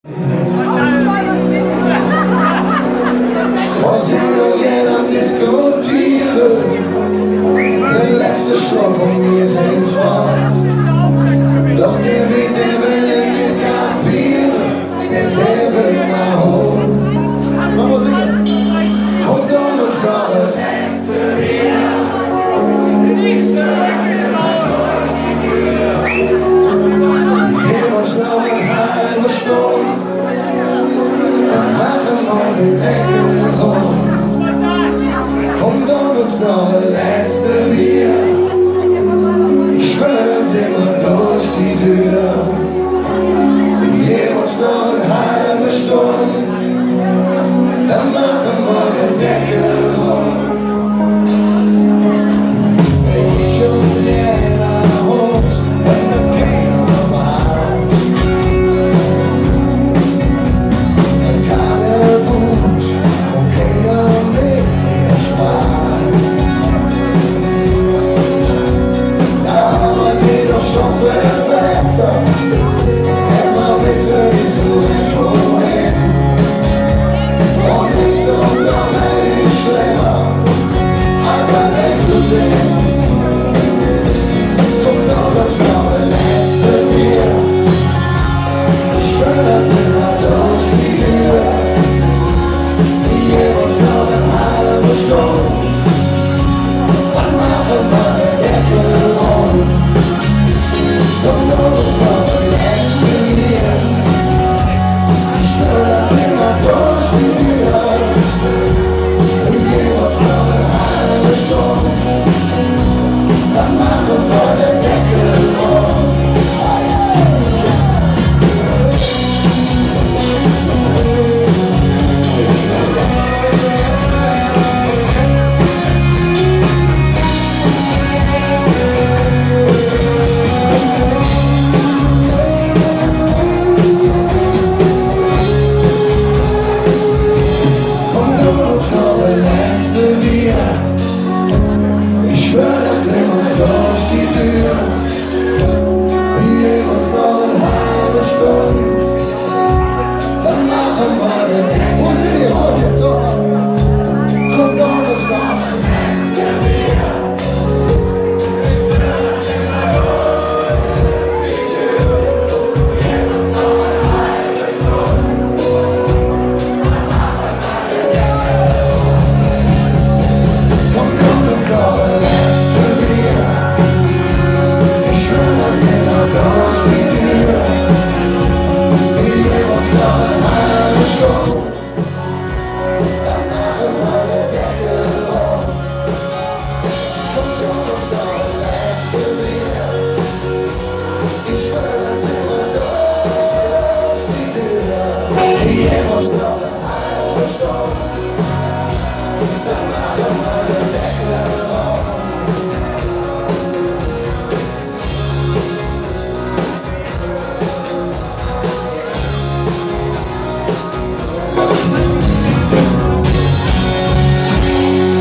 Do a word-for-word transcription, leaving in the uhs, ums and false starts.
Mer sin noch jet am Diskutiere, der letzte Schluck un mer sin fort. Doch dä weed, dä well et nit kapiere, dä, dä well noh Hus. Kumm, dann uns noch Gevv uns noch en halve Stunn, dann maache mer de Deckel rom. Kumm, dann uns noch e letzte Bier. Ich schwör, dann sin mer durch die Dür. Gevv uns noch en halve Stunn.